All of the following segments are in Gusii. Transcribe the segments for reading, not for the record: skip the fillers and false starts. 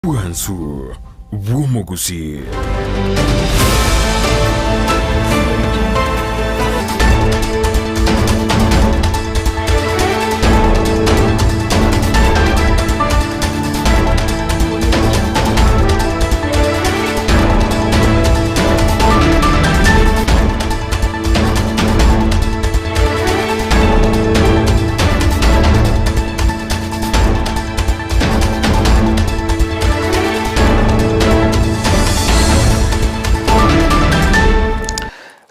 Bwansu bw'omogusii.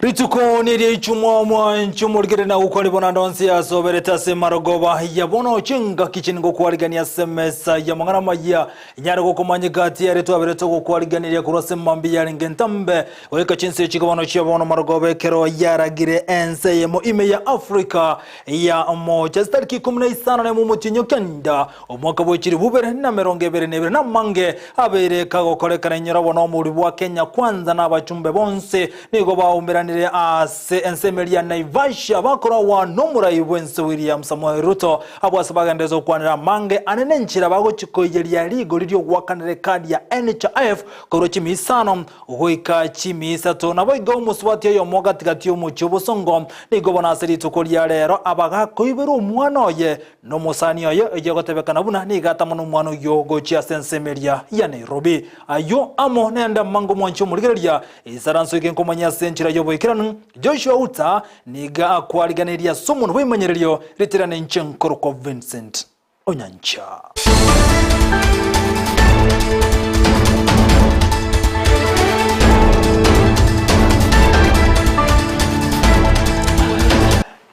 Rituko niria ichumwa omwanchi omorikere na gokwa bona ndonsi asoberete ase marogoba ya bono chingaki chini gokwarigania ase emesa ya mang'ana maya inyare gokomanyeka ati ere twaberete gokwariganiria korwa ase mambi yarenge entambe goika chinse echi bono chia bono marogoba ekero yaragire ense eyemo ime ya Africa ya mocha chitariki ikomi na isano nemo omotienyi o kenda omwaka bwe chilifu ibere na emerongo ebere na ebere namange abeire kagokorekana inyora bono omorwi bwa Kenya Kwanza na abachumbe bonsi nigo baumberanire ase ensemo eria ya Naivasha bakoragwa nomorai bwense William Samoei Ruto abwo ase bagenderete gokwanera amange ane nenchera bagochi koiyeria rigori riogoakanera ekadi ya NHIF korwa chimi isano Goika chimi isato. Naboigo omosubati oyomo gati-gati y'omochie obosongo nigo bono ase rituko ria rero abagakoiberwa omwana oye nomosani oye, oyio egotebekana buna nigo atamwa nomwana oyio gochia ase ensemo eria ya Nairobi. Ayio amo nende amange omwanchi omorigereria, isaranso eke nkomanya ase enchera y'oboikeranu, Joshua Uta nigo akwariganeria ase omonwa bw'ebimanyererio ritirane inche nkorokwa Vincent Onyancha.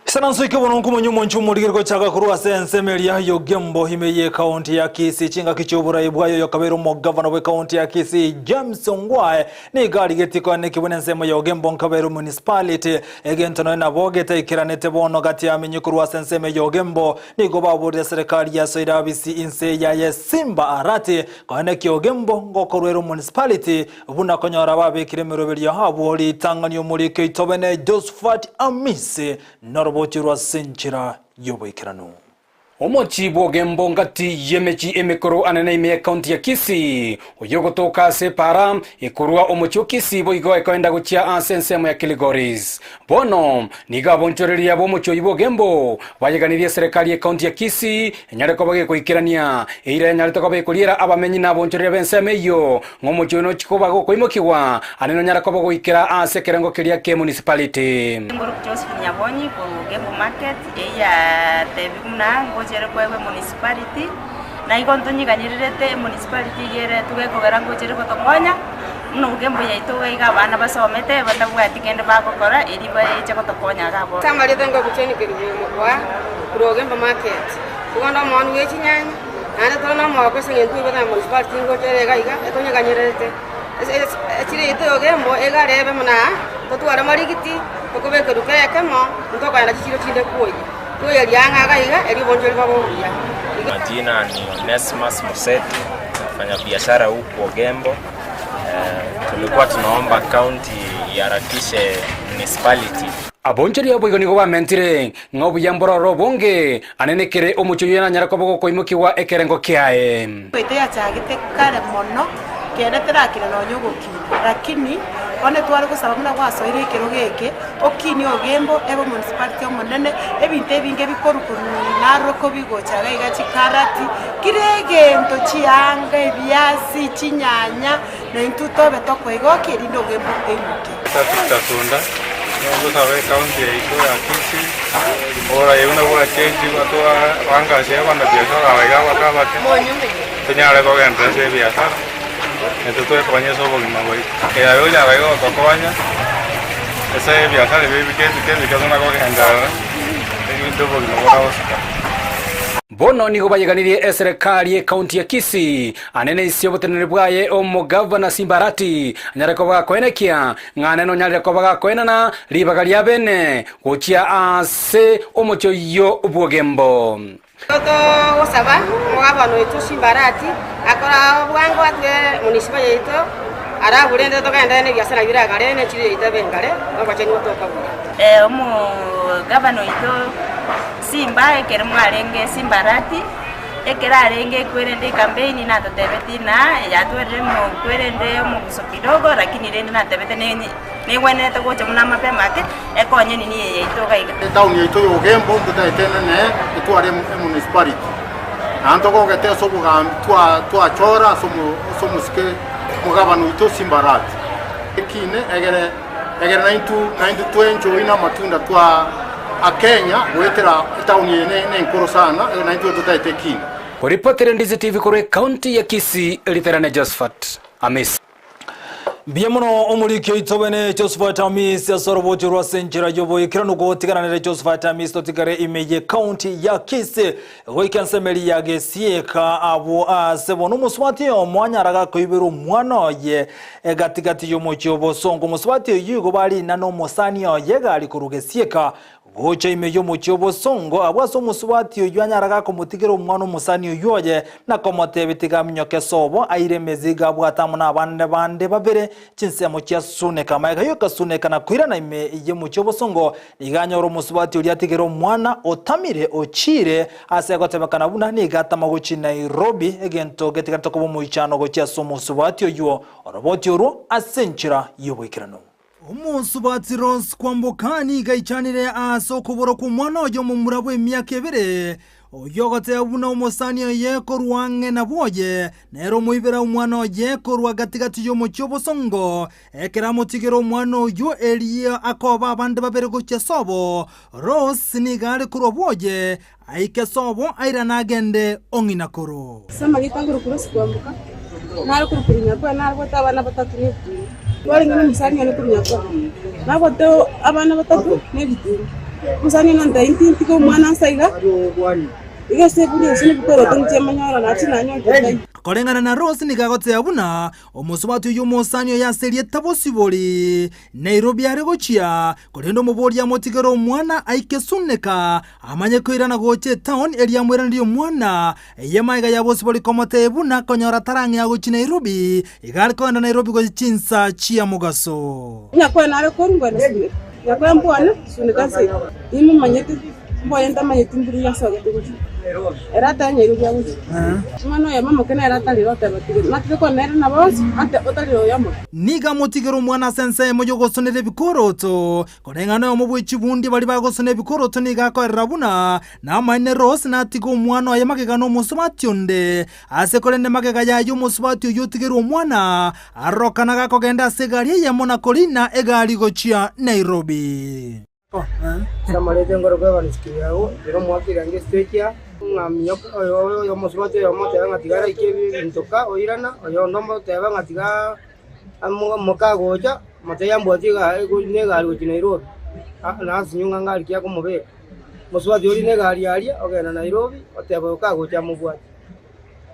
Isaranso eke bono nkomanya omonche omorigeri gochaka korwa ase ensemo eria y'Ogembo ime y'ekaunti ya Kisii chingaki chi'oborai bwaye oyo okabeire omogavana bw'ekaunti ya Kisii James Ongwae nigo arigetie koanekigwa buna ensemo ya Ogembo nkabeire omunicipality egento nonya nabo getaikeranete bono gati amenye korwa ase ensemo y'Ogembo Nigo baborire serikali ya Soirabisi inse yaye Simba Arati koene kiogembo ngokorwera omunicipality buna konyora babekire emeroberio abwo ritang'ani omoriki oitobene Josphat Amisi noroboti rwa senchera yoboikeranu. Omochie bw'Ogembo ngati y'emechie emekoro anene ime y'Ekaunti ya Kisii, oyio ogotoka ase epaara ekorwa omochie o Kisii boigo ekoenda gochia ase ensemo ya Kilgoris. Bono nigo abonchoreria b'omochie oyio bw'Ogembo bayeganirie eserekari y'Ekaunti ya Kisii enyare koba gekoikerania eira yanyarete koba ekoriera abamenyi na abonchoreria b'ensemo eyio ng'a omochie oyo nochie koba gokoimokigwa ande nonyare koba goikera ase ekerengo keria ki'emunicipality. Nguru Josephine Nyabonyi korwa Ogembo Market eyio yatebiwu buna ngochere koegwa emunicipality na igo ntonyiganyererete emunicipality iga ere togekogera ngochere gotokonya. Buna ogembo yaito iga abana basomete batabwati kende bagokora, erio baeche gotokonya iga aboro. Ase amarieta ngogochenekeria omokoa korwa Ogembo Market, nigo nde omooni bwe chinyanya, naende tore nomogooko ase eng'encho twaigwete ng'a municipality ngocha ere iga iga, etonyeganyererete. Ase echiro yaito ya Ogembo iga rebe buna totware amarigiti, tokobekerwa kera ekemo, ntokogenda chichiro chinde kwoyia. Twoyeria ang'e iga iga, erio obonchori bobe obuya. Majina ni Onesmus Museti, nafanya biashara huku Ogembo. Eh, tulikuwa tunaomba county iharakishe municipality. Abonchori abo igo nigo bamentire ng'a obuya mbororo obonge anene kere omochie oyio nanyare koba gokoimokigwa ekerengo kiaye. Goita yachagete kare mono, kende terakina nonya ogokina, lakini bono tware gosaba buna gwasoire ekerogo eke, okinie Ogembo ebe omunicipality omonene, ebinto ebinge bikorwa korwa Narok bigocha iga iga chikarati, kera egento chianga, ebiasi, chinyanya, na intwe tobe tokoegokia erinde Ogembo eimoke. Victor Tunda, nigo ngosaba ecounty yaito ya Kisii, oborai buna bwachenchigwa twaangasie abanabiashara aba iga abake abake, tonyare kogenderera ase ebiashara, naintwe twekonye ase obogima bwaito. Eyaye onyara iga gotokonya, ase ebiashara ebi ebike ebike ebike tuna kogenderera, erinde obogima boragosuka. Bono nigo bayeganirie eserekari y'Ekaunti ya Kisii, anene inse y'oboteneneri bwaye omogavana Simba Arati, anyare koba gakoenekia ng'a nene onyarire koba gakoenana ribaga ria bene gochia ase omochie oyio bw'Ogembo. Nigo togosaba omogavana oito Simba Arati akore bwango atwe municipal yaito alafu rende togenderere na ebiasara bire agare ne echiro yaito ebe engare nogochenia gotoka buya. Omogavana oito Simba ekero mwarenge Simbarati. Ekero arenge ekwerende ekampeini natotebeti na yatwerire omokwerende omoguso kidogo lakini rende natebete ne negwenerete gocha buna mapema ake ekonye nini eye yaito iga iga. Etown yaito ya Ogembo ntotagete enene etware emunicipality naende ntogogete ase obogambi twachora ase omosike omogabana oito Simba Arati ekine egere egere naintwe naintwe twenjoy na amatunda twa akenya goetera etown eye ne enkoro sana naintwe ntotagete ekine. Koripotera Ndizi TV korwa ekaunti ya Kisii, Riterane Josephat Amisi. Mbuya mono omoriki oito bene Josephat Amisi ase orobocho rwa ase enchera y'oboikeranu gotigananere Josephat Amisi totigare ime ye county ya Kisii goika ensemeri ya Gesieka abwo ase bono omosubati oyomo anyara gakoibera omwana oye egatigati y'omochie obosongo omosubati oyio igo barina nomosani oye gari korwa Gesieka Gocha ime y'omochie obosongo, abwo ase omosubati oyio anyare gakomotigera omwana omosani oyio oye, na komotebia, Tiga aminyoke sobo, aire emezigo abwate amo nabande bande babere, chinsemo chia Suneka. Magega y'okasuneka na koirana ime y'omochie obosongo, nigo anyore omosubati oria atigere omwana otamire ochiire ase egotebekana buna nigo atama gochia Nairobi, egento getigarete koba omoichano gochia ase omosubati oyio, oroboti orwo ase enchera y'oboikeranu. Omosubati Rose Kwamboka nigo aichanire ase okobora kw'omwana oye omomura bw'emiaka ebere, oyio ogoteba buna omosani oye korwa ang'e na bwoye, nere omoibera omwana oye korwa gati-gati y'omochie obosongo. Ekero amotigera omwana oyio erio akoba abande babere gochia sobo, Rose nigo are korwa bwoye, aike sobo airane agende ong'ina koro. Ase amarieta nkorokwa Rose Kwamboka, nare korokwa Runyakoe, nabwate abana batato na ebitinga. Twarenge na omosani one korwa Nyakoe, nabwate abana batato na ebitinga. Omosani one ontebia inti ntige omwana ase iga, iga ase eburi ase nebikoroto inche monyore nache nanyore taiyo. Koreng'ana na Rose nigo agoteba buna omosubati oyio omosani oye ase erieta Bosibori, Nairobi are gochia, korende omoboria amotigere omwana aike Suneka, amanye koirana gocha etown eria amoiranerie omwana. Eye maiga ya Bosibori komotebia buna konyora tarang'ea gochia Nairobi, iga are kogenda Nairobi gochia chinsa chia mogaso. Nyakoe nare korwa ngwena Suneka, Nyakoe mbwane Suneka ase imomanyete mboye ntamanyeti mburu yasogete gochia ere atanyaire gochia omwana oyomo omoke nere atarire oteba tiga natige kwana ere na bonsi ante otarire oyomo. Nigo amotigere omwana ase ensemo y'ogosonera ebikoroto. Koreng'ana oyomo bwe chibundi baria bagosona ebikoroto nigo akoerera buna namaene Rose natige omwana oye magega nomosubati onde. Ase korende magega yaye omosubati oyio otigerwe omwana, arorokana gakogenda ase egari eyemo na korina egari gochia Nairobi. Samarete ngoro kw'Evanisi Kiriago, ere omwaka erangi esitekia, ng'a minyoka oyo oyo omosubati oyomo oteba ng'a tiga araike ebinto ka oirana, oyonde omoteba ng'a tiga amo mokagocha, motebie ambwati egari na egari gochia Nairobi, nasinywe ng'a ngari ki akomobeka. Omosubati oria na egari aria, ogenda Nairobi, oteba oyo kagocha amobwate.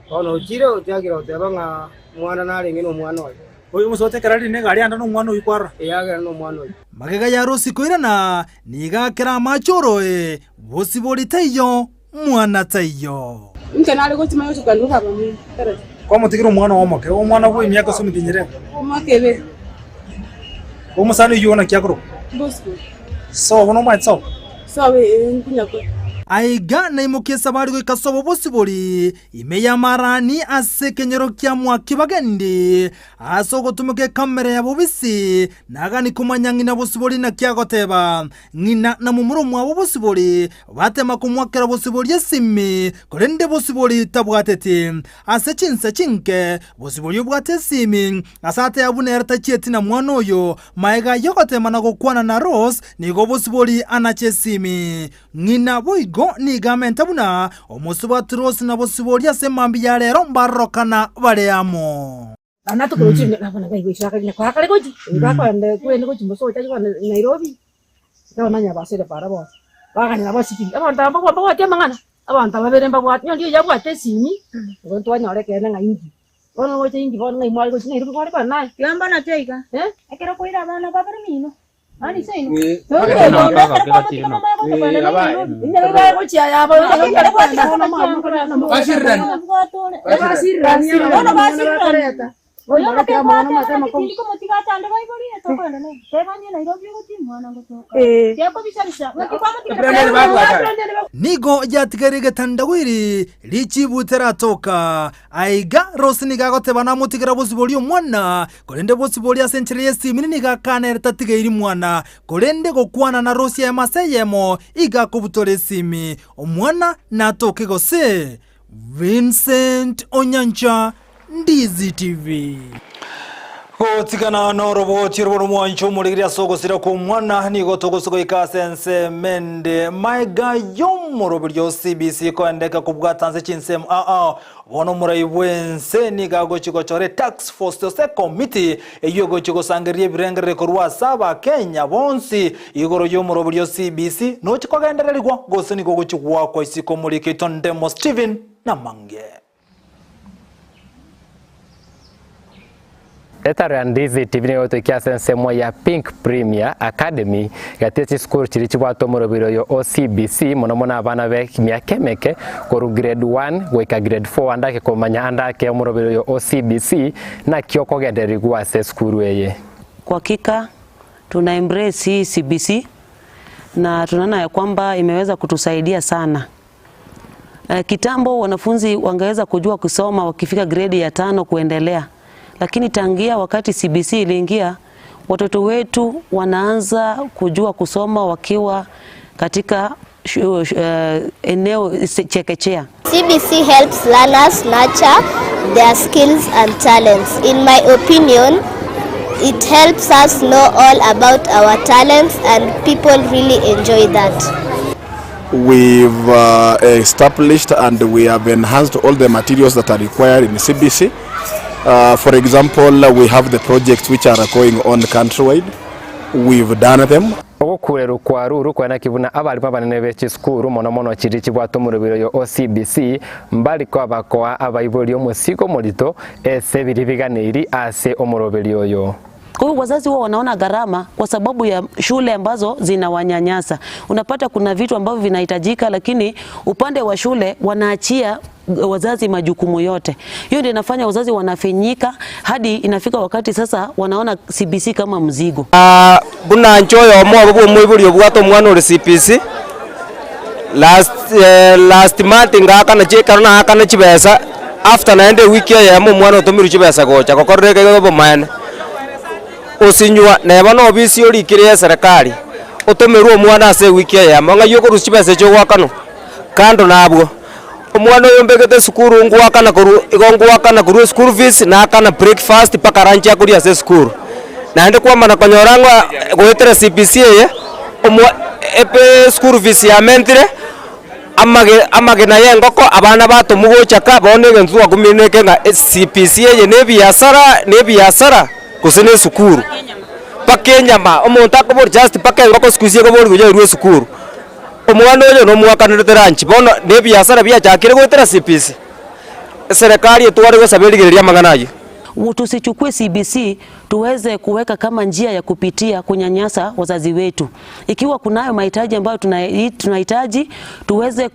Bono ochire ochakire goteba ng'a omwana narenge na omwana oye. Oyo omosubati ekero arire negari ande nomwana oyio kwarora. Ee, agende nomwana oyio. Magega ya Rusi koirana, nigo akera amache oroe, bosibori taiyo, mwana taiyo. Inche nare gochimanya gochia baba omino, taracha. Kwamotigire omwana oo omoke, omwana bw'emiaka ase emetienyi ere? Omwaka ebere. Omosani oyio naki akorokwa? Bosibori. Sobo nomanyete sobo? Sobo ee, nkunyakore. Aiga naimokie esabari goika sobo bosibori, Ime y'amarani ase ekenyoro kia Mwakibagendi, ase ogotumeka ekamera ya bobisi, nagani komanya ng'ina bosibori naki agoteba. Ng'ina na momura omwabo bosibori batema komwakera bosibori esimi, korende bosibori tabwateti. Ase chinsa chinke, bosibori obwate esimi, ase ateba buna ere tachieti na mwana oyo. Magega y'ogotema na gokwana na Rose, nigo bosibori anache esimi. Ng'ina boigo nigo amente buna omosubati Rose na bosibori ase emambia ya rero mbarorokana bare amo. Nigo yatigaire egetandawiri richibu teratoka. Aiga Rose nigo agoteba namotigera bosibori omwana, korende bosibori ase enchera y'esimini nigo akana ere tatigairi mwana, korende gokwana na Rose eyemo ase eyemo igo akobutora esimi. Omwana natoke gose? Vincent Onyancha, Ndizi TV. Gotigana noroboti orwo nomwancho omorigiri ase ogosira kw'omwana nigo togosa goika ase ensemo ende maega y'omoroberio o CBC koendeka kobwata ase chinsemo ao ao. Bono omorai bw'ense nigo agochia gochora etask force gose ekomiti eyio egochia gosangereria ebirengererio korwa ase Abakenya bonsi igoro y'omoroberio o CBC nochia kogendererigwa gose nigo ogochia goakwa isiko omoriki oito Ndemo Stephen Namange. Etaro ya Ndizi TV nigo egotoikia ase ensemo ya Pink Premier Academy gati ye chisukuru chiria chibwate omorobiri oyo o CBC mono mono abana be emiaka emeke korwa grade 1 goika grade 4 ande ake komanya ande ake omorobiri oyo o CBC naki okogendererigwa ase esukuru eye. Kwa hakika tuna embrace hii CBC na tunaona ya kwamba imeweza kutusaidia sana. Kitambo wanafunzi wangeweza kujua kusoma wakifika gredi ya 5 kuendelea, lakini tangia wakati CBC iliingia, watoto wetu wanaanza kujua kusoma wakiwa katika eneo chekechea. CBC helps learners nurture their skills and talents. In my opinion, it helps us know all about our talents and people really enjoy that. We've established and we have enhanced all the materials that are required in CBC. For example, we have the projects which are going on countrywide. We've done them. Ogokurerwa kwa Ruru kwenaki buna abarimu abanene be chisukuru mono mono chiria chibwate omorobiri oyo o CBC mbari kobakoa abaibori omosigo omorito ase ebiria biganeiri ase omoroberi oyo. Kwa hivyo wazazi huwa wanaona gharama kwa sababu ya shule ambazo zinawanyanyasa. Unapata kuna vitu ambavyo vinahitajika, lakini upande wa shule wanaachia wazazi majukumu yote. Hiyo ndio inafanya wazazi wanafinyika hadi inafika wakati sasa wanaona CBC kama mzigo. Buna nchoyo omo bo mwiburi obwato omwana ore CBC. Last month ngakana chikaro na akana chibesa after naende wiki eyemo omwana otomirwe chibesa gocha gokorera ekero obomaene. Osinywa neba na obisi orikire ya serikali otomerwe omwana ase ewiki eyemo ng'ai okorusia chibesa echio ogwakanwa kando nabwo omwana oyo mbegete esukuru ngwakana korwa igo ngwakana korwa eschool fees nakana breakfast mpaka lunch akoria ase esukuru. Naende kwamana konyora ng'a goetera CBC eye omwa epe school fees yamentire amage amagena ya engoko abana batomwa gocha ka bono egento twakumire neke ng'a CBC eye na ebiasara na ebiasara gose na esukuru. Mpaka enyama omonto akobori just mpaka engoko siku hizi ekobori gocha erwe esukuru. Omwana oyo nomwakanerete lunch bono na ebiasara biachakire goetera CBC. Eserekari etware gosaba erigereria amang'ana ayio. Tusichukue CBC tuweze kuweka kama njia ya kupitia kunyanyasa wazazi wetu. Ikiwa kunayo mahitaji ambayo tunahitaji, tuweze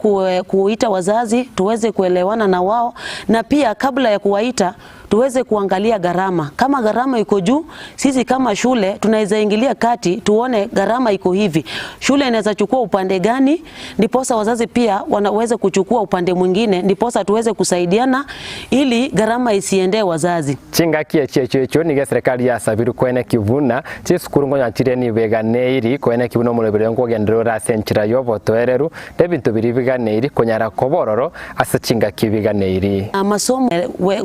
kuita wazazi, tuweze kuelewana na wao, na pia kabla ya kuwaita tuweze kuangalia gharama. Kama gharama iko juu, sisi kama shule tunaweza ingilia kati tuone gharama iko hivi. Shule inaweza chukua upande gani, ndiposa wazazi pia wanaweza kuchukua upande mwingine, ndiposa tuweze kusaidiana ili gharama isiendee wazazi. Chingaki echi echo echo niga serikali yasabiru kwene kivuna chisukuru ngonya chire ni beganeiri kwene kivuna omorobere nkogenderera ase enchera y'obotoereru n'ebinto biri biganeiri konyara kobororo ase chingaki biganeiri. Masomo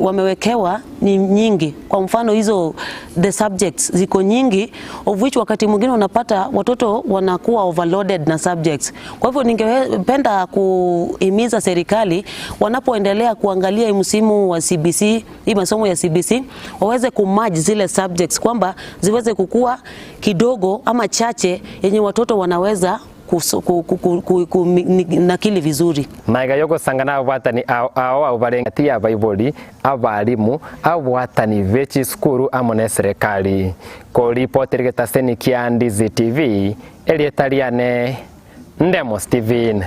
wamewekewa ni nyingi. Kwa mfano hizo the subjects ziko nyingi, of which wakati mwingine unapata watoto wanakuwa overloaded na subjects. Kwa hivyo ningependa kuhimiza serikali wanapoendelea kuangalia hii msimu wa CBC, hii masomo ya CBC, waweze kumerge zile subjects kwamba ziweze kukua kidogo ama chache yenye watoto wanaweza nakili vizuri. Maiga yogosangana abwatani ao ao abo bare ngati ya baibori abarimu abwatani be chisukuru amo na serikali. Koripoteri getaseni kia Ndizi TV elietariane Ndemo Steven.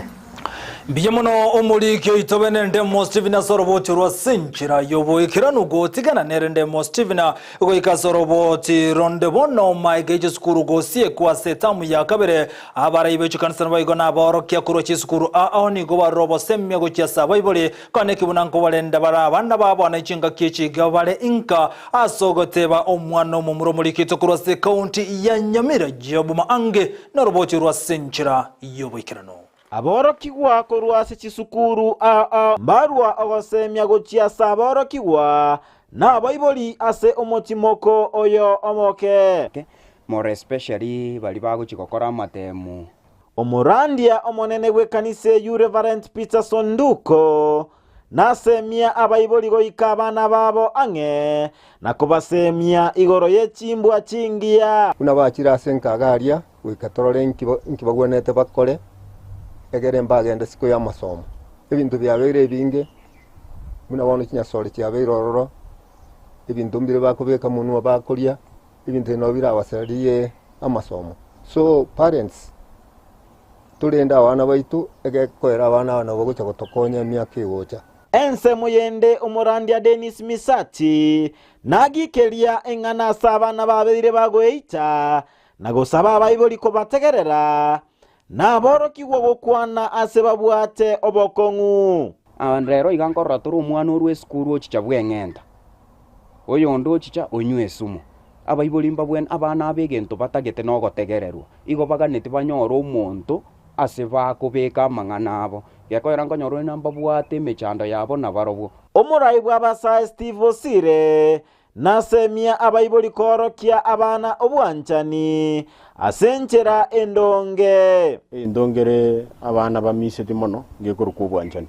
Mbuya mono omoriki oito bene Ndemo Stephen ase oroboti rwa Senchera y'oboikeranu gotigana nere Ndemo Stephen goika ase oroboti ronde bono maega echisukuru gosiekwa ase etamu ya kabere abarai be chikanisa naboigo nabaorokia korwa chisukuru ao nigo barure obosemia gochia ase abaibori kane ki buna nkobarenda bare abana babo na chingaki echi iga bare inka ase ogoteba omwana omomura omorikito korwa ase ekaunti ya Nyamira Job Maange noroboti rwa Senchera y'oboikeranu. Aborokigwa korwa ase chisukuru ao mbarua ogosemia gochia ase aborokigwa na abaibori ase omotimoko oyo omoke. More especially baria bagochia gokora amatemu. Omorandia omonene bw'ekanisa eyio Reverend Peter Sonduko nasemia abaibori goika abana babo ang'e na kobasemia igoro ye chimbwa chingiya. Buna bachire ase enkaga aria, goika torore inki inki bagwenerete bakore, egere mbagende isiko y'amasomo. Ebinto biabeire ebinge, buna bono chinyasore chiabeire ororo, ebinto mbire bakobeka monwa bakoria, ebinto ebi nabo birabasarie amasomo. So parents, torende abana baito, egekoera abana aba nabo bagocha gotokonya emiaka egocha. Ensemo yende omorandia Dennis Misati nagikeria eng'ana ase abana babeire bagoeita na gosaba abaibori kobategerera, na aborokigwa gokwana ase babwate obokong'u. Rero iga nkorora tore omwana orwe esukuru ochicha bweng'enta, oyonde ochicha onywa esumu. Abaibori mbabwene abana aba egento batagete nogotegererwa, igo baganeti banyore omonto ase bakobeka amang'ana abo. Gekoera nkonyora onye mbabwate emechando yabo nabarobwo. Omorai bw'abasae Steve Bosire Nasemia abaibori koorokia abana obwanchani ase enchera endonge. Egento nkere abana bamiseti mono ngekorokwa obwanchani.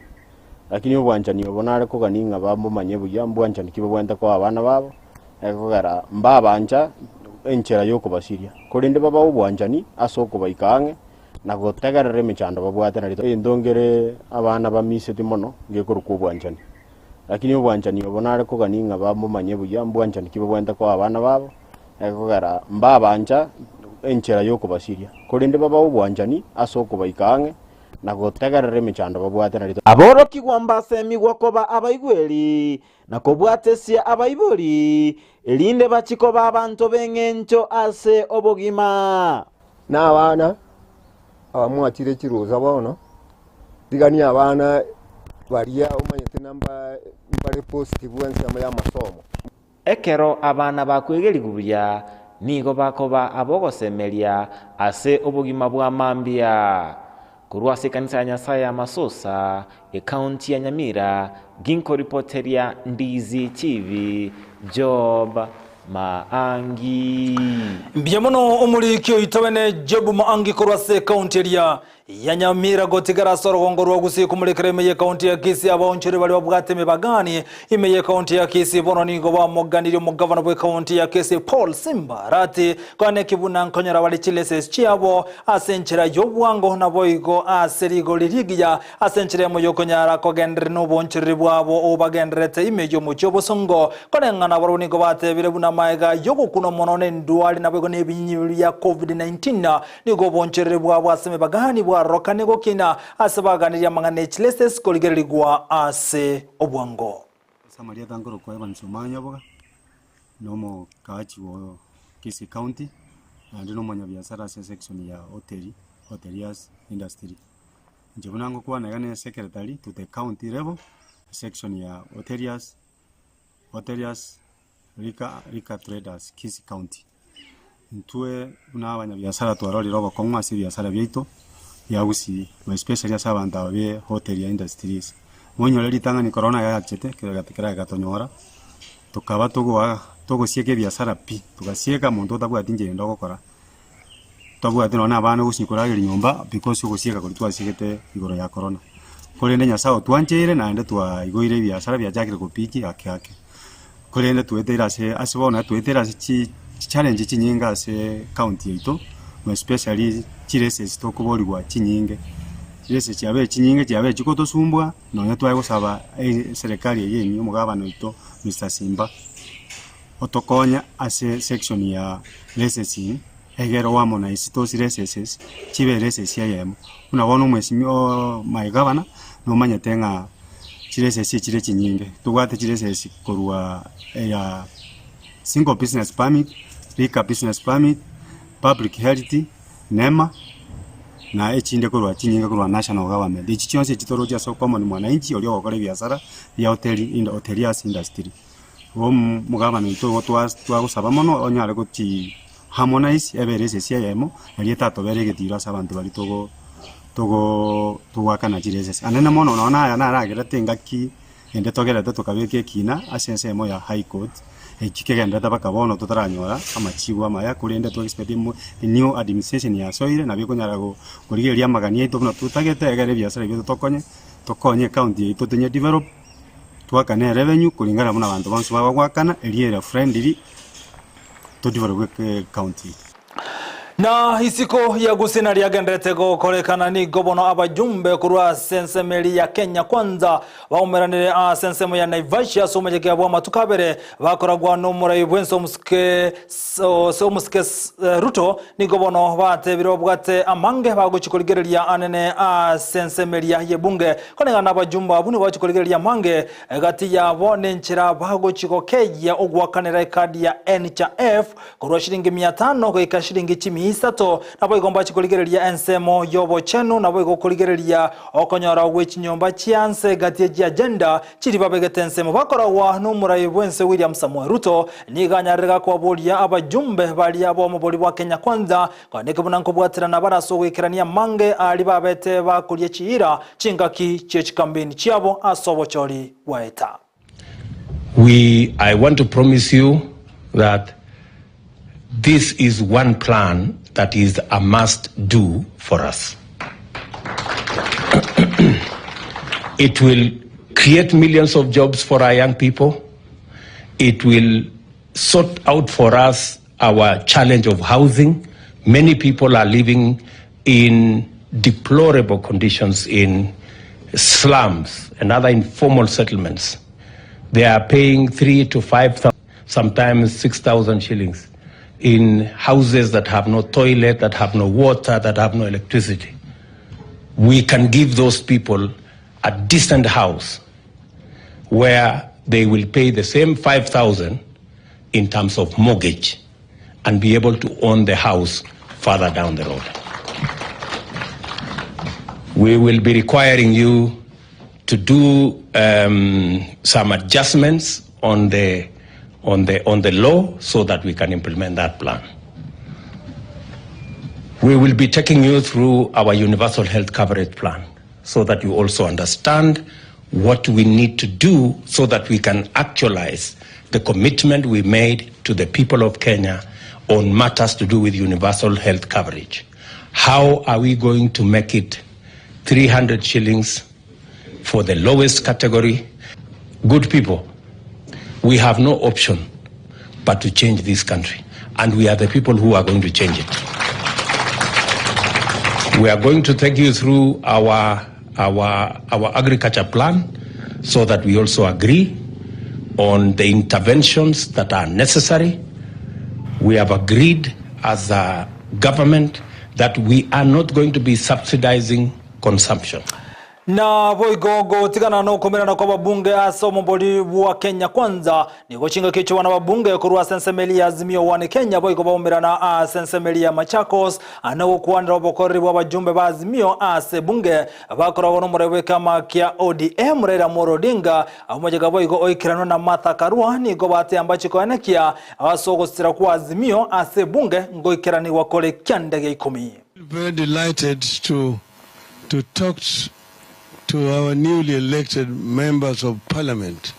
Lakini obwanchani obo nare kogania ng'a bamomanye buya, mbwanchani ki babwenerete koa abana babo, ekogera mbabancha enchera yokobasiria, korende babae obwanchani ase okobaika ang'e na gotegerera emechando babwate nario. Egento nkere abana bamiseti mono ngekorokwa obwanchani. Lakini obwanchani obo nare kogania ng'a bamomanye buya, mbwanchani ki babwenerete koa abana babo, ekogera mbabancha enchera y'okobasiria, korende babae obwanchani ase okobaika ang'e na gotegerera emechando babwate nario. Aborokigwa mbasemigwa koba abaigweri na kobwatesia abaibori, erinde bachie koba abanto b'engencho ase obogima. Na abana abamwachire chirusa bono, Rigania abana baria omanyete namba mbare positive ensemo y'amasomo. Ekero abana bakwegerigwa buya, nigo bakoba abogosemeria ase obogima bwa mambia. Korwa ase ekanisa ya Nyasae ya Masosa, ekaunti ya Nyamira, ginkoripoteria Ndizi TV, Job Maangi. Mbuya mono omoriki oito bene Job Maangi korwa ase ekaunti eria ya Nyamira gotigara ase orogongo rwa Gusii komorekera ime y'ekaunti ya Kisii abaonchori baria babwate emebagani ime y'ekaunti ya Kisii bono nigo bamoganirie omogavana bw'ekaunti ya Kisii Paul Simba Arati koaneki buna nkonyora bare chileses chiabo ase enchera y'obwango naboigo ase rigori rigiya ase enchera emo y'okonyara kogenderera n'oboonchoreri bwabo obagendererete ime y'omochie obosongo koreng'ana barabwo nigo batebire buna magega y'ogokunwa mono nendwari naboigo nebinyinyi bia Covid-19 Nigo obonchereri bwabo ase emebagani bwarorokane gokina ase baganirie amang'ana e chileses korigererigwa ase obwango. Ase amarieta nkorokwa Evans Omanya Oboga, na omokaachi o Kisii County, naende na omonyabiasara ase esection ya hoteli, hoteliers industry. Inche buna ngokwana iga ne secretary to the county level, section ya hoteliers, hoteliers Liquor, liquor traders Kisii County. Intwe buna abanyabiasara twarorire obokong'u ase ebiasara biaito bia Gusii, more especially ase abanto aba be hotel ya industries. Monyore ritang'ani korona yachete kera egatonyora, tokaba togoa togosieka ebiasara pi, togasieka monto otabwati inchera ende ogokora, tabwati nonye na abana ogochi korageria nyomba because ogosieka koria twasiegete igoro ya korona. Korende Nyasaye otwancheire naende twaigoire ebiasara biachakire gopiki ake ake. Korende tweteire ase ase bono tweteire ase chi challenge chinyinge ase county yaito, more especially chireses tokoborigwa chinyinge. Chireses chiabeire chinyinge chiabeire chigotosumbua, nonya twaye gosaba eserekari eye enyia omogabana oito Mister Simba, otokonye ase section ya licensing. Egere oharmonize those races chibe eraces eyemo. Buna bono omwesimi oo my governor nomanyete ng'a chiraces chire chinyinge, tobwate chiraces korwa eya single business permit, liquor business permit, public health, nema, na echinde korwa chinyinge korwa national government. Echi chionsi echi toroche ase common mwananchi oria ogokora ebiasara bia hoteli hoteliers industry. Igo omogabana oito igo twagosaba mono onyare gochi harmonize ebe ere esese eyemo, nario etatobere egetiro ase abanto baria togo togo togoakana chiresese. Anene mono nonye naya naragerete engaki ende togerete tokabeka ekina ase ensemo ya high court, eki kegenderete mpaka bono totaranyora amachibu amaya korende to expect new administration yasoire nabo ekonyara go korigereria amagani aito buna totagete egere ebiasara biaito tokonye tokonye ecounty yaito tonye develop. Twakane erevenue kulingana buna abanto bonsi bagoakana, erio ere friendly to develop ecounty yaito. Na isiko ya Gusii nariagenderete gokorekana nigo bono abajumbe korwa ase ensemo eria ya Kenya Kwanza baumeranire ase ensemo ya Naivasha ase omocheke bw'amatuko abere bakoragwa n'omorai bw'ense omosike ose omosike Ruto nigo bono batebire babwate amange bagochia korigereria anene ase ensemo eria y'ebunge Koreng'ana nabajumbe abwo nigo bagochia korigereria amange gati yabo nenchera bagochia gokeyia ogoakanera ekadi ya NHIF korwa shilingi mia tano goika shilingi chimia isato. Naboigo mbachie korigereria ensemo y'obochenu, naboigo korigereria okonyora gwe chinyomba chia nse gati ye chiagenda chiria babegete ensemo. Bakoragwa nomorai bw'ense William Samoei Ruto nigo anyarire gakobaboria abajumbe baria b'omobori bwa Kenya Kwanza Kwaneke buna nkobwaterana bare ase ogoikerania amange aria babete bakoria chiira chingaki chie chikambeni chiabo ase obochori bwaeta. We I want to promise you that this is one plan that is a must do for us. It will create millions of jobs for our young people. It will sort out for us our challenge of housing. Many people are living in deplorable conditions in slums and other informal settlements. They are paying 3 to 5,000, sometimes 6,000 shillings in houses that have no toilet, that have no water, that have no electricity. We can give those people a decent house where they will pay the same 5,000 in terms of mortgage and be able to own the house further down the road. We will be requiring you to do um, some adjustments on the, on, the, on the law so that we can implement that plan. We will be taking you through our universal health coverage plan so that you also understand what we need to do so that we can actualize the commitment we made to the people of Kenya on matters to do with universal health coverage. How are we going to make it 300 shillings for the lowest category? Good people, we have no option but to change this country. And we are the people who are going to change it. We are going to take you through our, our, our agriculture plan so that we also agree on the interventions that are necessary. We have agreed as a government that we are not going to be subsidizing consumption. Naboigo gotigana nokomerana kw'ababunge ase omobori bwa Kenya Kwanza nigo chingaki echio bono ababunge korwa ase ensemo eria ya Azimio One Kenya boigo baumerana ase ensemo eria ya Machakos ane gokwanera obokoreri bw'abajumbe ba Azimio ase ebunge bakoragwa nomorai bw'ekeama kia ODM Raila Amolo Odinga omochega boigo oikeranwe na Martha Karua nigo bateamba chikoenekia ase ogosira kwa Azimio ase ebunge ngoikeranigwa kore kianda gia ikomi. Very delighted to to talk to our newly elected members of parliament.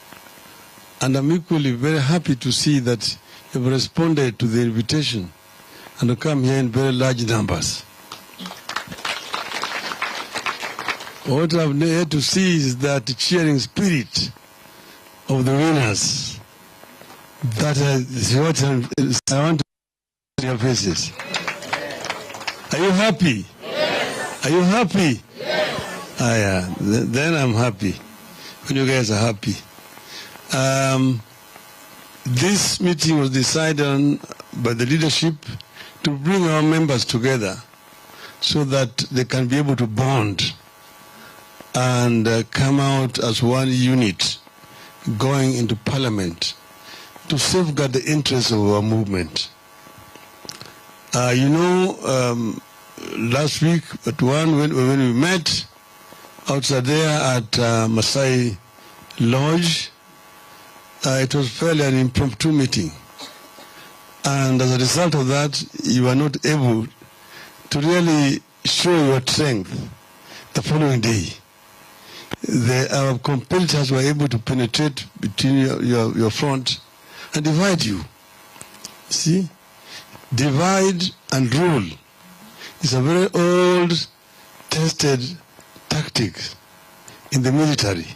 And I'm equally very happy to see that you've responded to the invitation and to come here in very large numbers. What I've yet to see is that cheering spirit of the winners. That is what I want to your faces. Are you happy? Yes. Are you happy? Yes. Ah, yeah. Then I'm happy. When you guys are happy. Um, this meeting was decided on by the leadership to bring our members together so that they can be able to bond and uh, come out as one unit going into parliament to safeguard the interests of our movement. Uh, you know, um, last week at one, when, when we met outside there at uh, Masai Lodge, uh, it was fairly an impromptu meeting. And as a result of that, you were not able to really show your strength the following day. The, our competitors were able to penetrate between your, your, your front and divide you. See? Divide and rule is a very old, tested tactic in the military.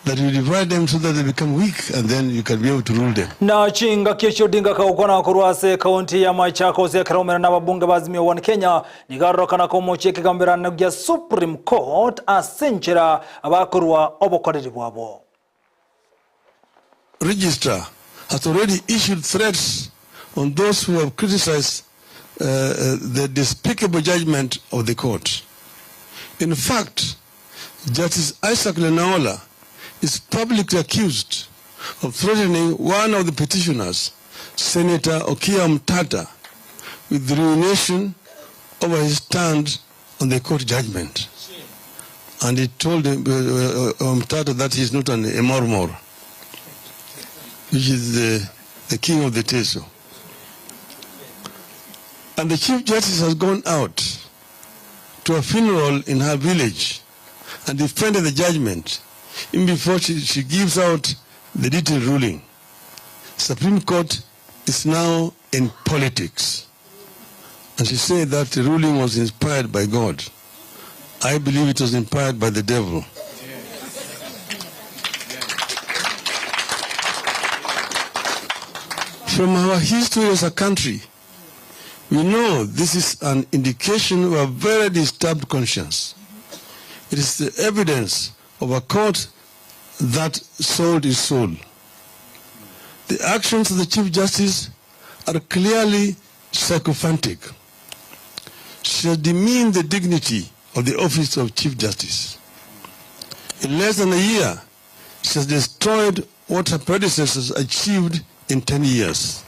That you divide them so that they become weak and then you can be able to rule them. Na chingaki echio Odinga kagokwana korwa ase ekaunti ya Machakos ekero omena nababunge ba Azimio One Kenya nigo arorokana komochia ekegamberano gia Supreme Court ase enchera bakorwa obokoreri bwabo. Registrar has already issued threats on those who have criticized uh, uh, the despicable judgment of the court. In fact, Justice Isaac Lenaola is publicly accused of threatening one of the petitioners, Senator Okiya Mtata, with ruination over his stand on the court judgment. And he told him, uh, uh, Mtata that he is not an Emormor, which is the, the king of the Teso. And the Chief Justice has gone out to a funeral in her village and defended the judgment even before she, she gives out the detailed ruling. Supreme Court is now in politics. And she said that the ruling was inspired by God. I believe it was inspired by the devil. From our history as a country, we know this is an indication of a very disturbed conscience. It is the evidence of a court that sold its soul. The actions of the Chief Justice are clearly sycophantic. She has demeaned the dignity of the office of Chief Justice. In less than a year, she has destroyed what her predecessors achieved in 10 years.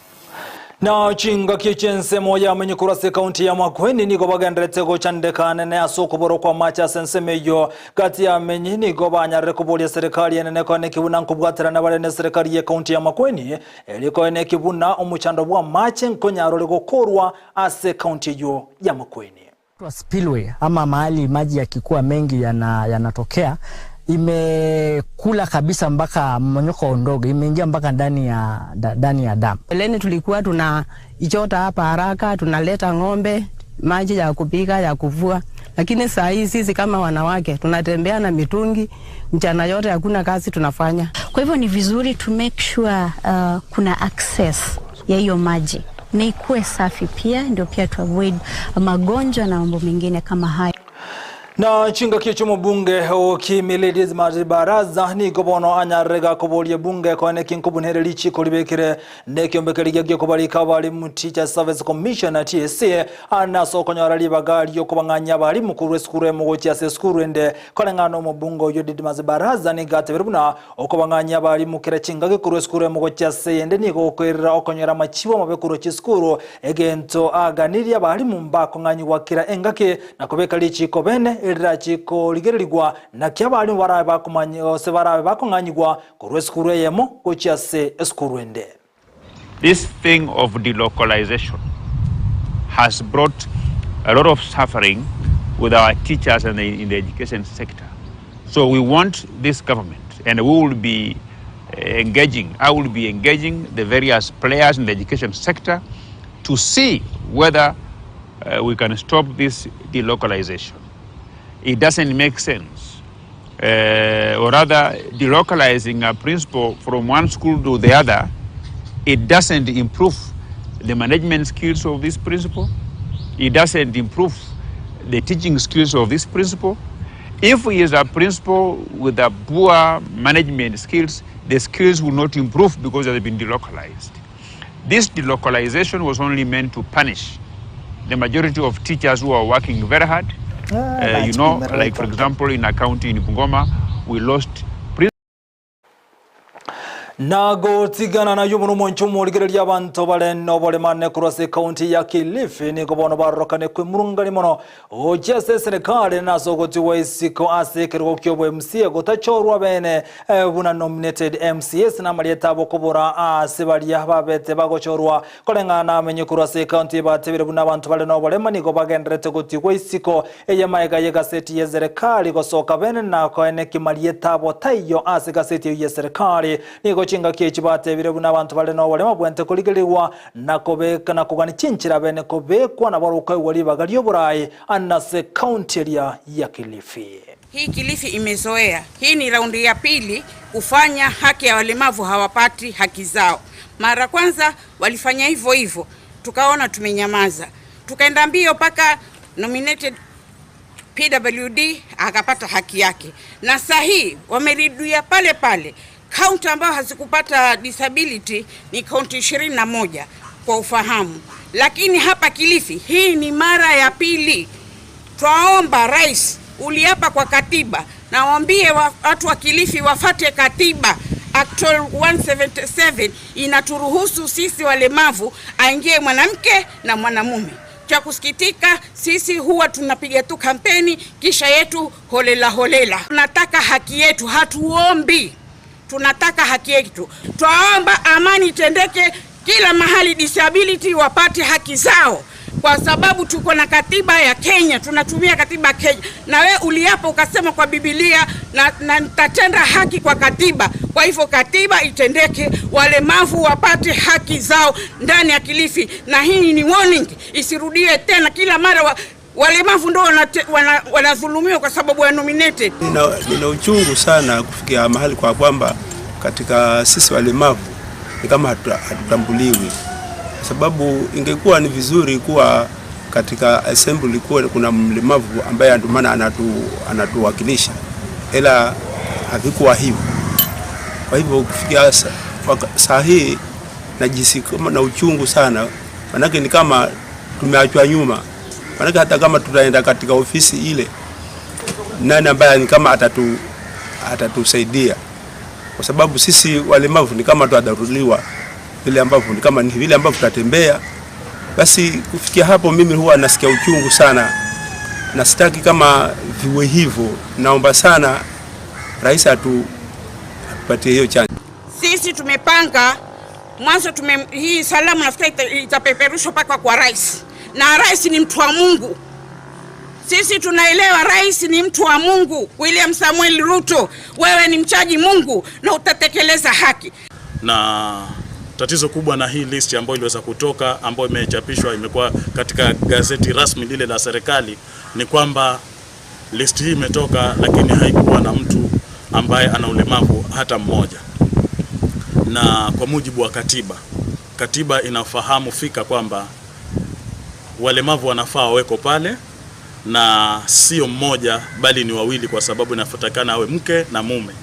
Na chingaki chi'ensemo y'amenyo korwa ase ekaunti ya Makueni nigo bagenderete gochandeka nene ase okobora kw'amache ase ensemo eyio. Gati y'amenyi nigo banyarire koboria serikali enene koene ki buna nkobwaterana bare neserikali y'ekaunti ya Makueni erio koene ki buna omochando bw'amache nkonyara ore gokorwa ase ekaunti eyio ya Makueni. Spillway ama mahali maji yakikuwa mengi yanatokea yana imekula kabisa mpaka mmonyoko ndogo imeingia mpaka ndani ya ndani ya damu. Mbeleni tulikuwa tunaichota hapa haraka, tunaleta ng'ombe, maji ya kupika, ya kuvua, lakini saa hii sisi kama wanawake tunatembea na mitungi mchana yote, hakuna kazi tunafanya. Kwa hivyo ni vizuri to make sure uh, kuna access ya hiyo maji na ikuwe safi pia, ndio pia to avoid magonjwa na mambo mengine kama hayo. Na chingaki chi'omobunge okimili Dismas Baraza nigo bono anyarire gakoboria ebunge koene ki nkobunhere richiko ribekire nekiombe rigia giokobarika abarimu Teacher Service Commission TSC ase okonyora ribaga riokobang'anyia abarimu korwa esukuru emo gochia ase esukuru ende koreng'ana omobunge oyio Didmas Baraza nigo atebire buna okobang'anyia abarimu kera chingaki korwa esukuru emo gochia ase eyende nigo gokoirera okonyora amachibo amabe korwa chisukuru egento aganirie abarimu mbakong'anyigwa kera engaki na kobeka richiko bene erirache korigererigwa naki abarimu barabe bakomanya gose barabe bakong'anyigwa korwa esukuru eyemo gochia ase esukuru ende. This thing of delocalization has brought a lot of suffering with our teachers and the, in the education sector. So we want this government, and we will be eh, engaging, I will be engaging the various players in the education sector to see whether uh, we can stop this delocalization. It doesn't make sense. Uh, or rather, delocalizing a principal from one school to the other, it doesn't improve the management skills of this principal. It doesn't improve the teaching skills of this principal. If he is a principal with a poor management skills, the skills will not improve because they have been delocalized. This delocalization was only meant to punish the majority of teachers who are working very hard. You know, like for example, in a county in Bungoma, we lost Na gotigana nayio mono omonche omorigereria abanto bare noboremane korwa ase ekaunti ya Kilifi nigo bono barorokane kwemurungania mono gochia ase eserekari na ase ogotigwa isiko ase ekerogo kiobo MCA gotachorwa bene buna nominated MCAs na amarieta abo kobora ase baria babete bagochorwa Koreng'ana namenye korwa ase ekaunti ebatebire buna abanto bare noborema nigo bagendererete gotigwa isiko eye magega y'egaseti y'eserekari gosoka bene na koeneki marieta abo taiyo ase egaseti eyio y'eserekari. Nigo chingaki echi batebire buna abanto bare noborema bwente korigerigwa na kobeka na kogania chinchera bene kobekwa nabo rokoegwa ribaga ri'oborai ase ekaunti eria ya Kilifi. Hii Kilifi imezoea. Hii ni raundi ya pili kufanya haki ya walemavu hawapati haki zao. Mara kwanza walifanya hivyo hivyo, tukaona tumenyamaza, tukaenda mbio mpaka nominated PWD akapata haki yake, na saa hii wamerudia pale pale. Kaunti ambayo hazikupata disability ni kaunti 21 kwa ufahamu, lakini hapa Kilifi hii ni mara ya pili. Twaomba rais, uliapa kwa katiba, na waambie watu wa Kilifi wafate katiba. Act 177 inaturuhusu sisi walemavu aingie mwanamke na mwanamume. Cha kusikitika, sisi huwa tunapiga tu kampeni kisha yetu holela holela. Tunataka haki yetu, hatuombi, tunataka haki yetu. Twaomba amani itendeke kila mahali, disability wapate haki zao, kwa sababu tuko na katiba ya Kenya, tunatumia katiba ya Kenya. Na we uliapa ukasema kwa Biblia na nitatenda haki kwa katiba. Kwa hivyo katiba itendeke, walemavu wapate haki zao ndani ya Kilifi. Na hii ni warning, isirudie tena. Kila mara walemavu ndio wanadhulumiwa kwa sababu ya nominated. Nina uchungu sana kufikia mahali kwa kwamba katika sisi walemavu ni kama hatutambuliwi. Kwa sababu ingekuwa ni vizuri kuwa katika assembly kuwa kuna mlemavu ambaye ndio maana anatuwakilisha, ila havikuwa hivyo. Kwa hivyo kufikia saa hii najisi kama na uchungu sana, manake ni kama tumeachwa nyuma. Manake hata kama tutaenda katika ofisi ile, nani ambaye ni kama atatusaidia? Kwa sababu sisi walemavu ni kama tuadharuliwa vile ambavyo ni kama ni vile ambavyo tutatembea. Basi kufikia hapo mimi huwa nasikia uchungu sana na sitaki kama viwe hivyo. Naomba sana rais atupatie hiyo chance. Sisi tumepanga mwanzo, hii salamu nafikiri itapeperushwa mpaka kwa rais, na rais ni mtu wa Mungu. Sisi tunaelewa rais ni mtu wa Mungu. William Samuel Ruto, wewe ni mchaji Mungu na utatekeleza haki. Na tatizo kubwa na hii list ambayo iliweza kutoka, ambayo imechapishwa, imekuwa katika gazeti rasmi lile la serikali, ni kwamba list hii imetoka lakini haikuwa na mtu ambaye ana ulemavu hata mmoja. Na kwa mujibu wa katiba, katiba inafahamu fika kwamba walemavu wanafaa waweko pale, na sio mmoja bali ni wawili, kwa sababu inatakikana awe mke na mume.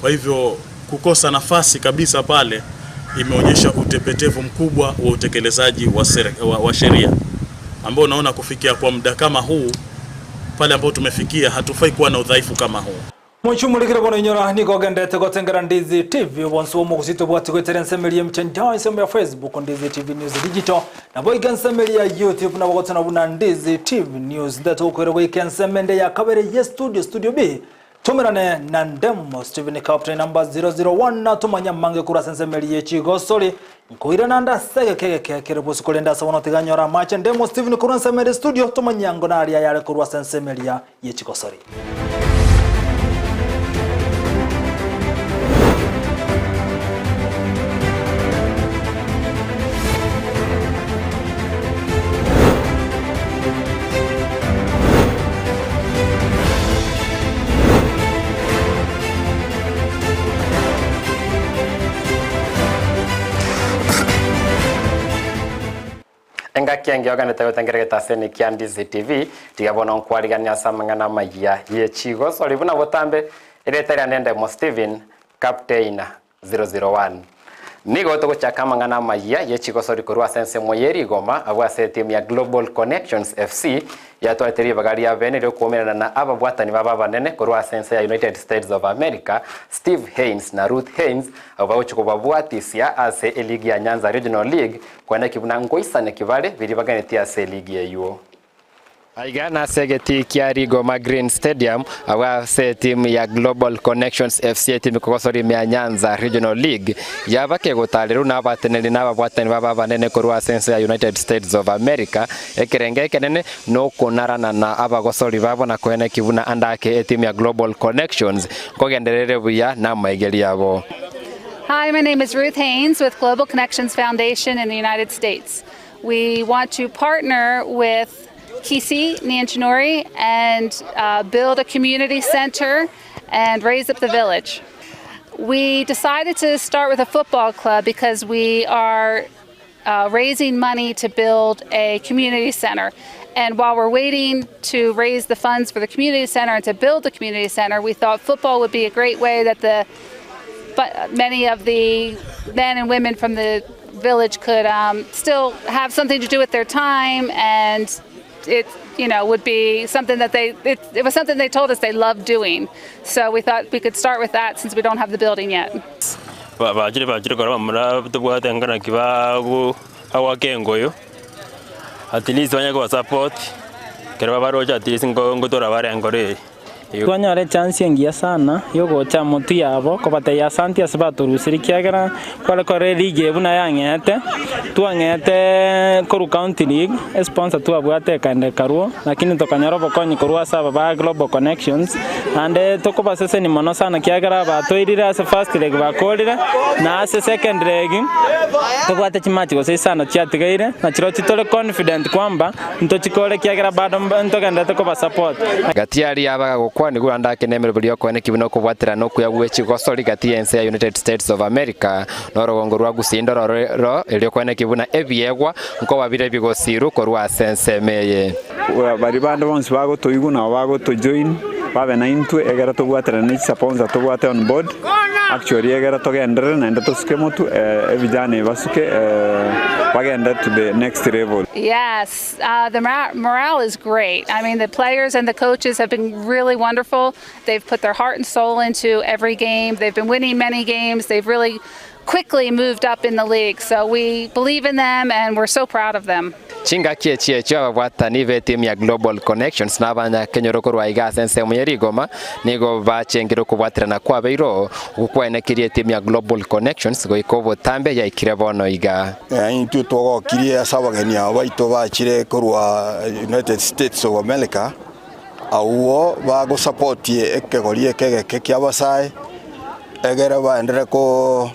Kwa hivyo kukosa nafasi kabisa pale imeonyesha utepetevu mkubwa wa utekelezaji wa sheria, ambao unaona kufikia kwa muda kama huu pale ambao tumefikia, hatufai kuwa na udhaifu kama huu. Muchumulikire bono inyora nigo gendete gotengera Ndizi TV bonso mugusito bwati gwetere nsemeria mtandao ensemo ya Facebook Ndizi TV News Digital na boiga nsemeria YouTube na bogotana buna Ndizi TV News ndeto ukwere goika nsemende ya kabere ye studio, studio B tumirane na Ndemo Steven Captain number 001 na tumanya mange kura sensemeria chigosori nkoira nanda sege kege kege kere bosi kolenda sabono tiganyora mache Ndemo Steven kura nsemeria studio tumanyango na aria yare kurwa sensemeria ye chigosori. Engaki engiyoganete gotengeregeta ase kia Ndizi TV tiga bono nkwarigania ase amang'ana amaya ye chigoso buna botambe ereta ria Ndemo Steven Captain 001. Nigo togochaka amang'ana amayia ye chigosori korwa ase ensemo ye rigoma abwo ase etimu ya Global Connections FC yatwarete ribaga ria bene ri'okwoomerana na ababwatani babo abanene korwa ase ense ya United States of America Steve Haines na Ruth Haines abwo bagochia kobabwatisia ase eligi ya Nyanza Regional League koeneki buna ngoisaneki bare biria baganetie ase eligi eywo. Aiga nase egetii kia Rigoma Green Stadium agwo ase etimu ya Global Connections FC etimu kogosora ime ya Nyanza Regional League yaba kegotarerwa na abateneneri na ababwatani babo abanene korwa ase ense ya United States of America. Ekerengo ekenene nokonarana na abagosori babo na koeneki buna ande ake etimu ya Global Connections nkogenderere buya namaigerio abo. Hi, my name is Ruth Haynes with Global Connections Foundation in the United States. We want to partner with Kisii Nyanchinori and uh, build a community center and raise up the village. We decided to start with a football club because we are uh, raising money to build a community center. And while we're waiting to raise the funds for the community center and to build the community center, we thought football would be a great way that the but many of the men and women from the village could um, still have something to do with their time and it you know would be something that they it, it was something they told us they loved doing so we thought we could start with that since we don't have the building yet Bachire bachire kora bamura tobwate naki bagoaka engoyo at least banye koba support ekero babaroche at least ngotora bare enkoro eye. Twanyora echance engiya sana yogocha motwe yabo kobatebia asanti ase batorusirie ekiagera kware korora eligi eye buna yang'ete, twang'ete korwa county league, esponsor twabwate ekaenda ekarwo, lakini tokanyora obokonyi korwa ase aba ba Global Connections, naende tokobasesenia mono sana ekiagera batoirire ase first leg bakorire, na ase second leg tobwate chimatch gose isano chiatigaire, na chirochio tore confident kwamba ntochikore ekiagera bado ntogenderete kobasupport. Gati y'aria abagagokwa nigo andake nemeroberi y'okoeneki buna okobwaterana okuya gwe chigosori gati y'ense ya United States of America na orogongo rwa Gusii ndororo erio koeneki buna ebiegwa nkoba bire bigosiru korwa ase ensemo eye. Baria bande bonsi bagotoigwa nabo bagotojoin babe naintwe egere tobwaterane ne chisaponsor tobwate on board actually egere togenderere naende tosuke motwe ebijana ebi basuke bagende to the next level. Yes, uh, the morale is great. I mean, the players and the coaches have been really wonderful. They've put their heart and soul into every game. They've been winning many games. They've really quickly moved up in the league. So we believe in them and we're so proud of them. Chingaki echi echio ababwatani b'etimu ya Global Connections na abanyakenyoro korwa iga ase ensemo ye rigoma nigo bachengire okobwaterana kwabeirwe okwo kwaenekirie etimu ya Global Connections goika obotambe yaikire bono iga. Intwe twagokirie ase abageni aba baito bachire korwa United States of America, abwo bagosapotie ekegori eke egeke ki'abasae, egere baenderere ko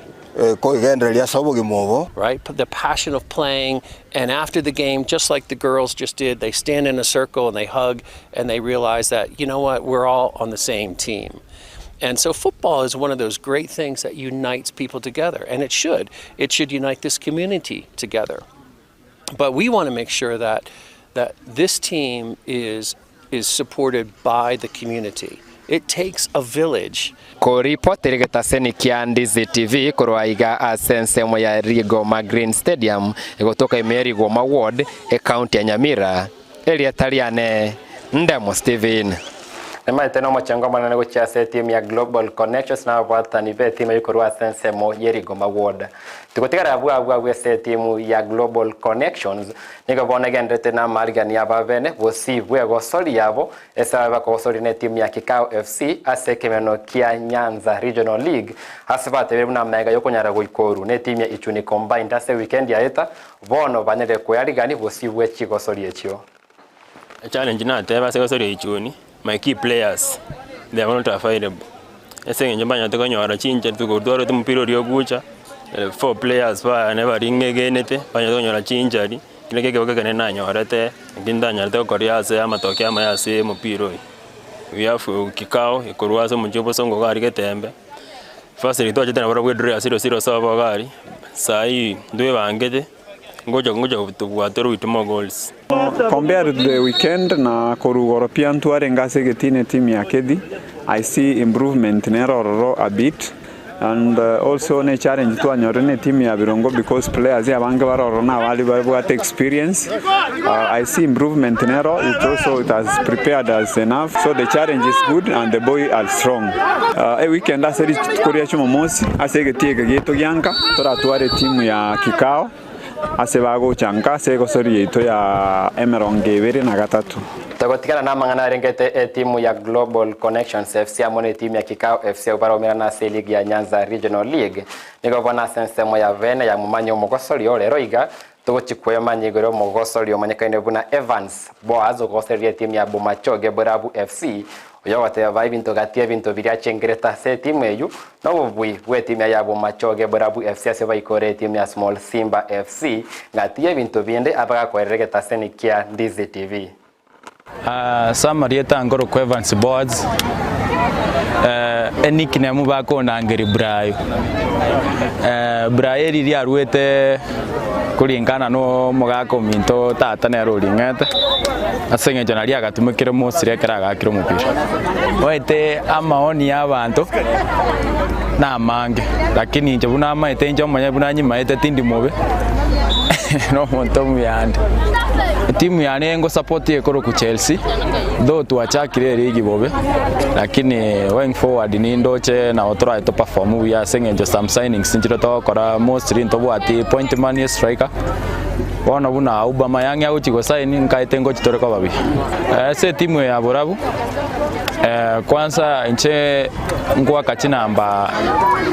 koigendereria ase obogima obo. Right? The passion of playing, and after the game, just like the girls just did, they stand in a circle and they hug and they realize that, you know what, we're all on the same team. And so football is one of those great things that unites people together, and it should. It should unite this community together. But we want to make sure that that this team is is supported by the community. It takes a village. Koripotera egetaseni kia Ndizi TV korwa iga ase ensemo ya Rigoma Green Stadium egotoka ime ya Rigoma Ward, ecounty ya Nyamira, erieta riane Ndemo Stephen. Nemaete nomochengo omonene gochia ase etimu ya Global Connections na ababwatani b'etimu eyio korwa ase ensemo ye Rigoma Ward. Tigotigara abwo abwo abwo ase etimu ya Global Connections nigo bono egendererete namarigani abo abene bosibwe bw'egosori yabo ase babe bakogosoria netimu ya Kikau FC ase ekemenwa kia Nyanza Regional League ase batebire buna amaiga yokonyara goikorwa netimu ya Ichuni Combined ase ewikendi yaeta bono banyarire koyarigani bosibwe bwe chigosori echio. Echallenge nateba ase gosoria Ichuni, my key players they are not available ase eng'encho mbanyarete konyora chinchera twarwete omopira oria ogocha, four players bane baria ng'egenete mbanyarete konyora chinchari, ekio nakio ekebago ekenene nanyorete, ekio ntanyarete gokoria ase amatokeo amaya ase omopira oyo. We have kikao korwa ase omochie o Bosongo iga aria Getembe, firstly twachete nabarabwo edraw ya zero zero ase obo iga aria, sai ntwebangete. Ngocha ngocha tobwate oroito more goals. Compared to the weekend na korwa igoro pia ntwarenge ase egetini etimu ya Kethi, I see improvement nere ororo a bit. And also ne challenge twanyorire ne team ya Birongo because players abange bare ororo na abare babwate experience. I see improvement nero it also it has prepared us enough so the challenge is good and the boy are strong. E weekend ase rituko ria Jumamosi ase egetii eke giaito gianka toratware team ya Kikao ase bagocha nka ase egosori yaito ya emerongo ebere na gatato. Togotigana namang'ana arengete etimu ya Global Connections FC amo netimu ya Kikao FC abwo baraumerana ase eligi ya Nyanza Regional League. Nigo bono ase ensemo ya bene ya momanya omogosori o rero iga togochi kwemanya igoro omogosori omanyekaine buna Evans Boaz ogogosereria etimu ya Bomachoge Borabu FC oyo ogoteba ebinto gati ebinto biria achengerete ase etimu eyio nobobui bw'etimu ya Bomachoge Borabu FC ase baikore etimu ya Small Simba FC gati y'ebinto binde abagakoerera egetaseni kia Ndizi TV. Ase amarieta nkorokwa Evans Boaz, enickname bakondangeria Brayo. Brayo eri riaruete kuringana na omogaka ominto tata nere oring'ete, ase eng'encho naria agatumekire mostly ekero agakire omopira. Omanyete amaoni ya abanto na amange, lakini inche buna amaete inche omonyene buna nyimaete tindi mobe, na omonto omuya ande. Etimu yane ngosupport ekorokwa Chelsea, though twachakire eligi bobe, lakini going forward nindoche nabo torabe to perform buya ase eng'encho some signings nchire togokora mostly ntobwati point man ya striker, bono buna Aubameyang agochi go sign nkaete ngochi tore koba buya. Ase etimu eye ya Borabu, kwanza inche Ngoaka chinamba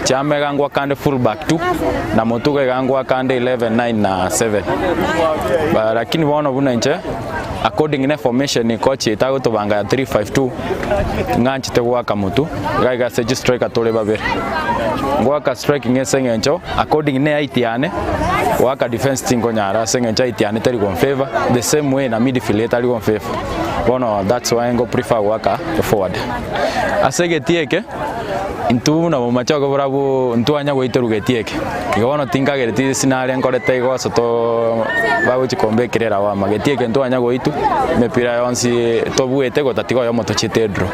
chiamega ngoaka ande full back tu, na motuga iga ngoaka ande 11, 9 na 7. Ba, lakini bono buna inche according ne formation coach yaito agotobanga ya 3-5-2 ng'anchete goaka motu iga iga ase chistriker tore babere. Ngoaka striking ase eng'encho according ne height yane goaka defense tinkonyara ase eng'encho height yane teri gonfavour the same way na midfield etari gonfavour. Bono that's why ngo prefer goaka forward. Ase egetii eke, intwe buna bomache okoborabwo ntwanya goiterwa getii eke. Igo bono tinkagereti sinare nkorete igo ase to bagochi kombekera erawama. Getii eke ntwanya goitwa, emepira yonsi tobuete gotatiga oyomo tochiete edraw.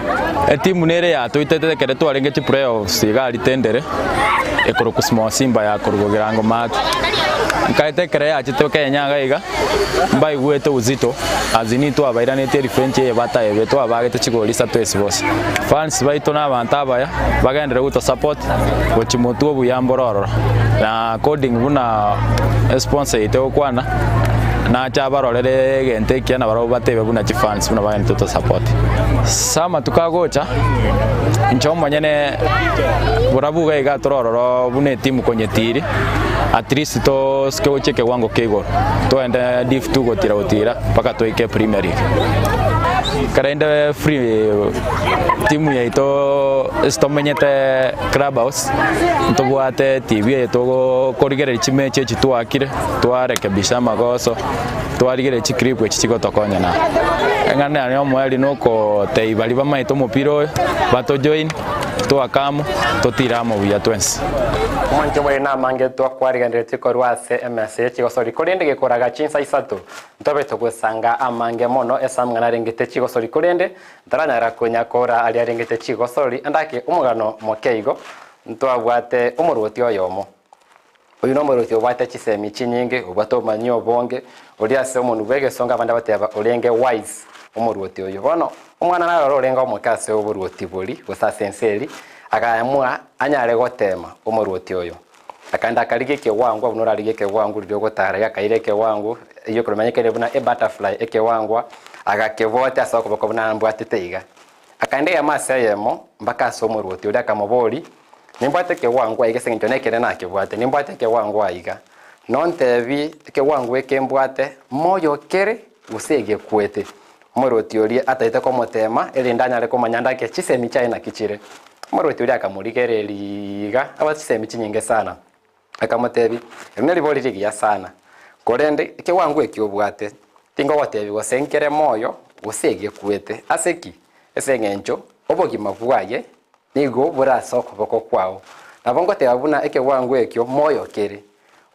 Etimu nere yatoitete ekero twarenge chiplayoffs iga aria tendere, ekorokwa Small Simba ya korwa Bogirango Maate. Nkaete ekero yachete Kenya iga iga, mbaigwete uzito as in twabairanetie revenge eye bataebe twabagete chigori isato esi bose. Fans baito na abanto abaya bagenderere goto support gochia motwe obuya mbore ororo. Na according buna esponsor yaito egokwana nache abarorere egento ekiya na barabwo batebe buna chifans buna bagenderete goto support. Ase amatuko agocha inche omonyene borabu iga iga tore ororo buna etimu konyetiiri at least tosike gochia ekewango kia igoro, togende div two gotira gotira mpaka toike premier league. Ekero inde free timu yaito ase tomenyete club house, ntobwate TV eye togokorigereria chimechi echi twakire, twarekebisha amagoso, twarigereria chiclip echi chigotokonya naro. Eng'ana yane yomoerio nokotebia baria bamaete omopira oyo, batojoin. Toake amo, totiire amo buya twensi. Omonto bore namange twakwarigereretie korwa ase emesa ye chigosori, korende gekoraga chinsa isato, ntobe togosanga amange mono ase amang'ana arengete chigosori, korende ntaranyara konyakora aria arengete chigosori, andake omogano moke igo, ntwabwate omorwoti oyomo. Oyio nomorwoti obwate chisemi chinyinge, obwate obomanyi obonge, oria ase omonwa bw'egesongo abande bateba orenge wise, omorwoti oyio. Bono omwana naroro orenge omoke ase oborwoti boria, gose ase ense eria, akaamua anyare goteema omorwoti oyo. Akaenda akarigia ekegwangwa buna orarigie ekegwango riria ogotara iga akaira ekegwango, eyio ekoromanyekire buna ebutterfly ekegwangwa, agakebotia ase okoboko buna mbwatete iga. Akaenda eyemo ase eyemo mpaka ase omorwoti oria akamoboria, Nimbwate ekegwango aiga ase engencho nekeene nakebwate, nimbwate ekegwango aiga. Nontebi ekegwango eke mbwate, moyo kere gose egekwete? Omorwoti oria ataete komoteema, erinde anyare komanya ndake chisemi chiaye naki chire. Omorwoti oria akamorigereria iga, abwate chisemi chinyinge sana. Akamotebia, Eri neribori rigiya sana, korende ekewango eki obwate, tingogotebia gose nkere moyo, gose egekwete. Ase ki? Ase engencho obogima bwaye nigo bore ase okoboko kwao. Nabo ngoteba buna ekewango ekio moyo kere,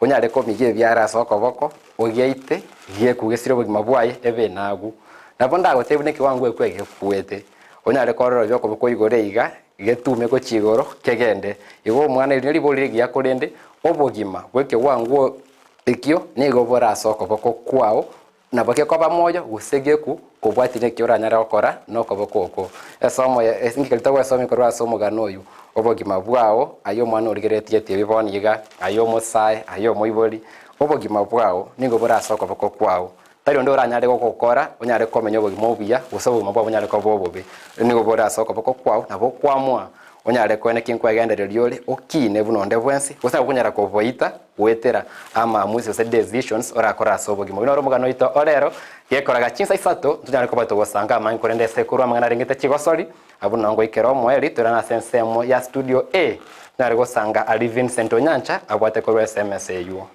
onyare komigia ebiara ase okoboko, ogeite, gekugesire obogima bwaye ebe enagu. Nabo ndagotebie buna ekewango ekio egekwete, onyare kororobia okoboko igoro iga. Getume gochia igoro, kegende. Igo omwana eri neribori rigiya korende obogima bw'ekewango ekio nigo bore ase okoboko kwao, nabo gekoba moyo gose geku kobwatia neki oranyare gokora nokoboko okwo. Esomo ya inki keria togwesomia korwa ase omogano oyo? Obogima bwao, aye omwana origereretie etibi bono iga, aye omosae, aye omoibori, obogima bwao nigo bore ase okoboko kwao. Tari onde oranyare gogokora onyare komenya obogima obuya, gose obogima bwao bonyare koba obobe. Nigo bore ase okoboko kwao, nabo okwamoa onyare koene ki nkwegendereria ore, okine buna onde bwensi, gose nabo okonyara koboita goetera amaamuzi gose decisions orakore ase obogima. Oyio noro omogano oito o rero, gekoraga chinsa isato, ntonyare koba togosanga amange korende ase korwa amang'ana arengete chigosori, abwo nao ngoikera omoerio toirane ase ensemo ya studio A, tonyare gosanga aria Vincent Onyancha abwate korwa SMS eywo.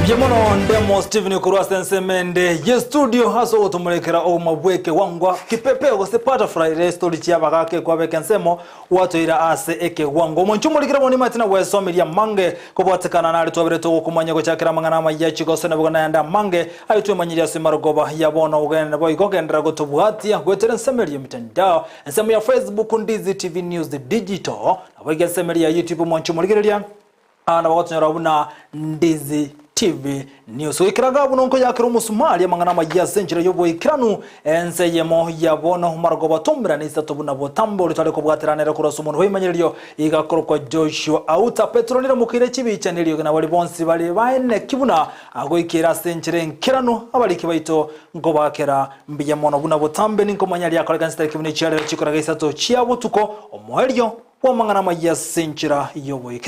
Mbuya mono Ndemo Steven korwa ase ensemo ende ye studio ase ogotomorekera oboma bw'ekegwangwa kipepeo gose butterfly restori chi'abagaka ekwabeka ensemo gwatoira ase ekegwango. Omonche omorikire bono nimanyete na gwesomeria amange kobwatekana nare twabere togokomanya gochakera amang'ana amaya chigoso naboigo nayande amange aye twemanyirie ase marogoba ya bono ogende boigo genderera gotobwatia goetera ensemo eria emitandao ensemo ya Facebook Ndizi TV News Digital naboigo ensemo eria ya YouTube omonche omorigereria Aa nabo gotonyora buna Ndizi TV News. Goikera iga buna nkoyakera omosumari amang'ana amayia ase enchera y'oboikeranu, ense eyemo ya bono marogoba tomerane isato buna botambe oria tware kobwaterana ere korwa ase omonto bw'ebimanyererio iga akorokwa Joshua Auta. Petero nere mokeire chibicha neriogi na baria bonsi bare baeneki buna agoikera ase enchera enkeranu abariki baito nkobakera mbuya mono buna botambe ninkomanya riakoreka nsitariki buna echiarero chikoraga isato chia botuko omoerio bw'amang'ana amayia ase enchera y'oboikeranu.